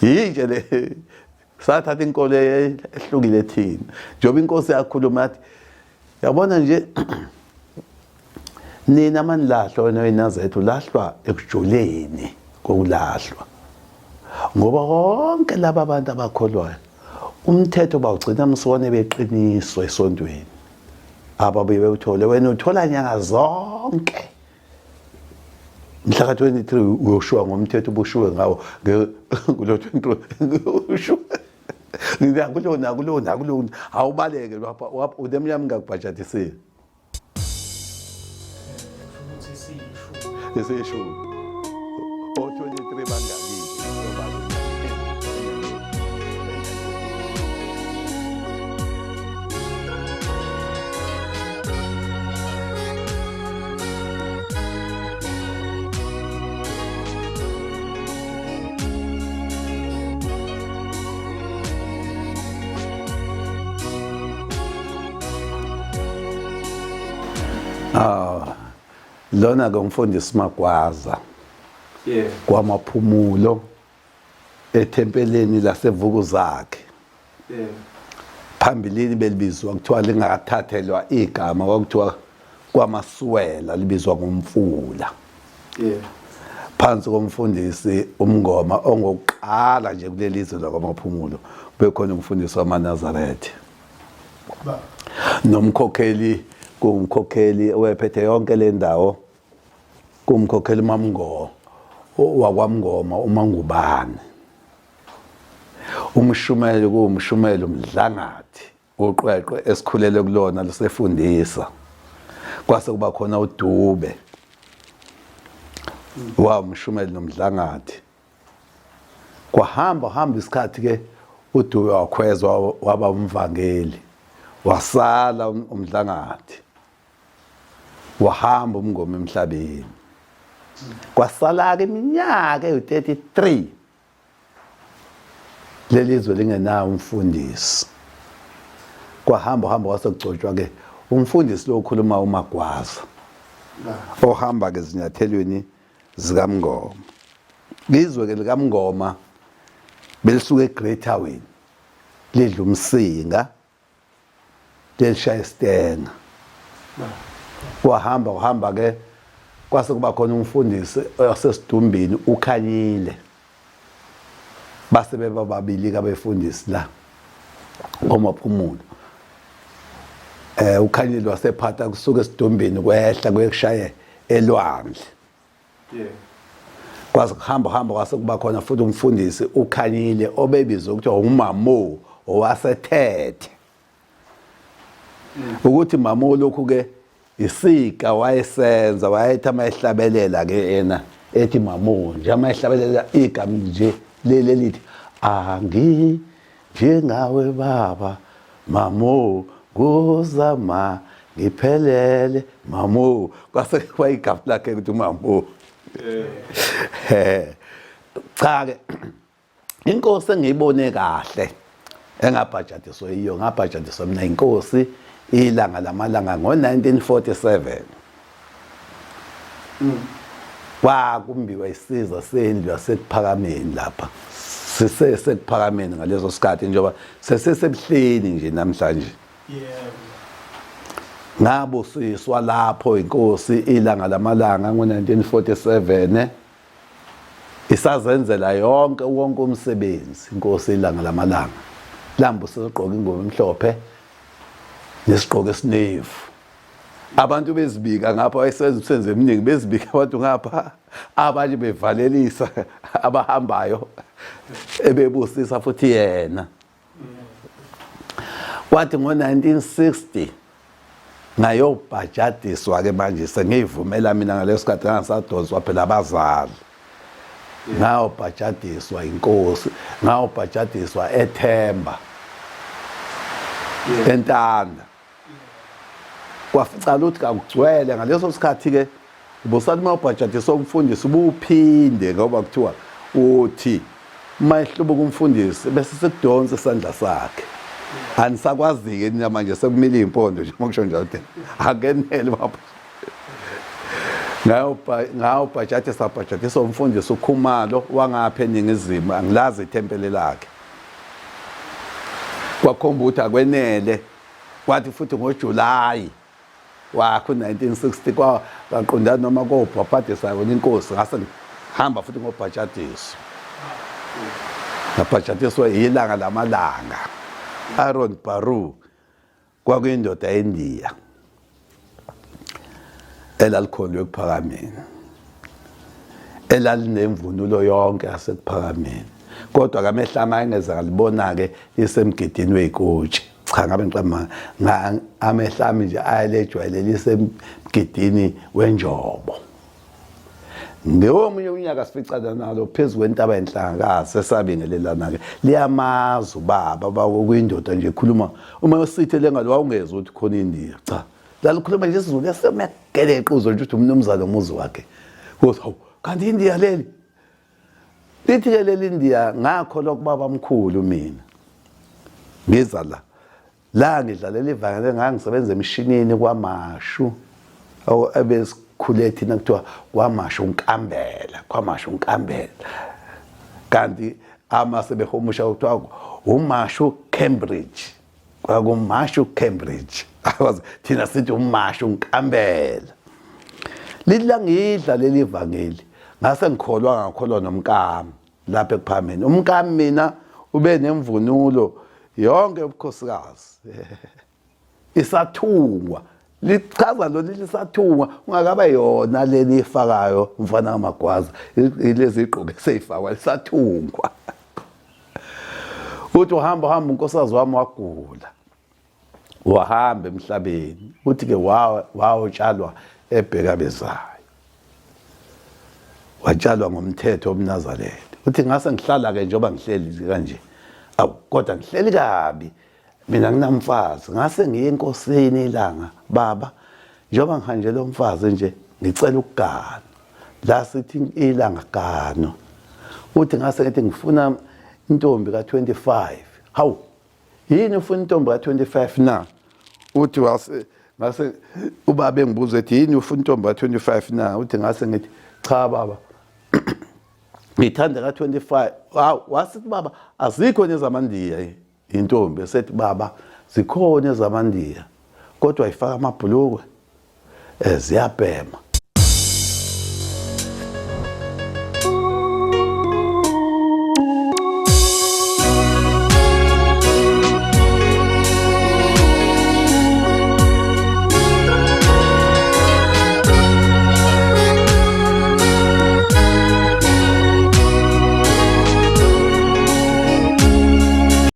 Yinje le sathatha inkolo ehlukile thina. Njengoba inkosi yakhuluma yathi yabona nje nina manilahlwa wena weNazaretha ulahlwa ekujuleni kokulahlwa. Ngoba bonke laba abantu abakholwayo umthetho bawugcina msone beqiniswa esontweni. Ababuye bewuthole wena uthola nyanga zonke. Mhla ka-23 uyoshuwa ngomthetho ubushuwe ngawo kulo 23 ushuwe nakulo nakulo nakulo awubaleke lapha unemnyama ngakubhajatisile esiyishumi o-23 bangakile. Ah, lona ke umfundisi Magwaza. Yeah. Kwamaphumulo ethempeleni laseVukuzakhe. Yeah. Phambilini belibizwa kuthiwa lingakathathelwa igama kwakuthiwa kwaMaswela libizwa ngomfula. Yeah. Phansi komfundisi uMngoma ongokuqala nje kuleli zwe lakwaMaphumulo bekhona umfundisi wamaNazaretha. Nomkhokheli kungumkhokheli owephethe yonke le ndawo kumkhokheli uMamngo wakwaMngoma uMangubane. Umshumeli kuwumshumeli uMdlangathi uqweqwe esikhulele kulona lusefundisa. Kwase kuba khona uDube wamshumeli noMdlangathi. Kwahamba hamba isikhathi ke uDube wakhwezwa waba umvangeli wasala uMdlangathi. Wahamba umngoma emhlabeni. Kwasala-ke iminyaka ewu-33 leli zwe lingenawo umfundisi. Kwahamba hamba kwase kugcotshwa ke umfundisi lo okhuluma uMagwaza ohamba ke ezinyathelweni zikaMngoma. Izwe ke likaMngoma belisuka eGreater Wynne lidla umsinga lelishaya isitenga kwahamba kuhamba ke kwase kuba khona umfundisi wasesidumbini ukhanyile base beba babili kabefundisi la omaphumulo eh ukhanyile wasephatha kusuka esidumbini kwehla kwekushaye elwandle. Yeah. Kwaze kuhamba hamba kwase kuba khona futhi umfundisi ukhanyile obebizwa kuthiwa umamo owasethethe. Ukuthi mamo lokhu ke isika wayesenza wayethi amayehlabelela ke yena ethi mamo nje amayehlabelela igama nje leli elithi angi njengawe baba mamo ngozama ngiphelele mamo kwase kwayigama lakhe ukuthi mamo eh cha ke inkosi engiyibone kahle engabhajadiswa yiyo ngabhajadiswa mina inkosi ilanga lamalanga ngo-1947 Kwakumbiwa isiza sendlu yasekuphakameni lapha sisesekuphakameni ngaleso sikhathi njengoba sesesebuhleni nje namhlanje. Yebo. Ngabusiswa lapho inkosi ilanga lamalanga ngo-1947 isazenzela yonke wonke umsebenzi inkosi ilanga lamalanga lambusisa ugqoka ingubo emhlophe nesigqoko esinevu abantu bezibika ngapha wayesenza umsebenzi eminingi bezibika abantu ngapha abanye bevalelisa abahambayo ebebusisa futhi yena kwathi ngo-1960 ngayobhajadiswa ke manje sengiyivumela mina ngaleso sikhathi ngangisadonswa phela abazali ngayobhajadiswa inkosi ngayobhajadiswa ethemba entanda kwaficala ukuthi kakugcwele ngaleso sikhathi ke ubusathi uma ubhajadiswa umfundisi ubuphinde ngoba kuthiwa uthi uma ehlubuka umfundisi bese sikudonsa isandla sakhe anisakwazi-ke nina manje sekumile iy'mpondo nje uma kusho njalo akenele baba. Ngayobhajatisa bhajatisa umfundisi uKhumalo wangapha eNingizimu, angilazi ithempeli lakhe. Kwakhomba ukuthi akwenele, kwathi futhi ngoJulayi wakhe u-1960 kwaqondana noma kobhabhadisa yona inkosi, ngase ngihamba futhi ngobhajadiswa. Ngabhajatiswa ilanga lamalanga. Aaron Baru kwakuyindoda yeNdiya elalikholwe ekuphakameni, elalinemvunulo yonke yasekuphakameni, kodwa kamehla ami ayengeze ngalibona-ke lisemgidini wey'kotshi. Cha, ngabe ngiqamba, amehla ami nje ayelejwayele lisemgidini wenjobo. Ngewomunye unyaka sificana nalo phezu kwentaba yenhlangakazi, esabingelelana-ke. Liyamazi ubaba, bakuyindoda nje ekhuluma uma usithe lengalo wawungezwa ukuthi khona iNdiya. Cha, lalikhuluma nje isiZulu esemegeleqe, uzwe nje ukuthi umnumzane umuzi wakhe. Uthi hawu, kanti iNdiya leli. Lithi-ke leli Ndiya, ngakho lokubaba mkhulu mina ngiza la La ngidlalela ivangeli, ngangisebenza emshinini kwaMashu, ebesikhule thina kuthiwa kwaMashu uNkambela, kwaMashu uNkambela, kanti ama sebehumusha kuthiwa uMashu Cambridge, kwakuMashu Cambridge, thina sithi uMashu uNkambela. Lithi langidla leli vangeli, ngase ngikholwa, ngakholwa nomkami lapha ekuphameni. Umkami mina ube nemvunulo yonke yobukhosikazi isathungwa, lichaza lo lisathungwa, ungakaba yona leli ifakayo mfana kaMagwaza, lezi igqoke seyifakwa lisathungwa. Uthi uhamba uhamba, unkosikazi wami wagula, wahamba emhlabeni. Uthi ke wawotshalwa ebhekabezayo, watshalwa ngomthetho womNazaretha. Uthi ngase ngihlala ke njengoba ngihleli kanje, awu kodwa ngihleli kabi mina, nginamfazi. Ngase ngiye enkosini ilanga, baba, njengoba ngihanjelwe umfazi nje, ngicela ukugana. La sithi ilanga gano. Uthi ngase ngithi ngifuna intombi ka-25. Hawu, yini ufuna intombi ka-25 na? Uthi wase ngase ubaba engibuza ethi yini ufuna intombi ka-25 na? Uthi ngase ngithi cha baba, ngithanda ka-25. Hawu, wasithi baba azikho nezamandiya intombi. Esethi baba zikhona ezamandiya, kodwa ifaka amabhulukwe, ziyabhema.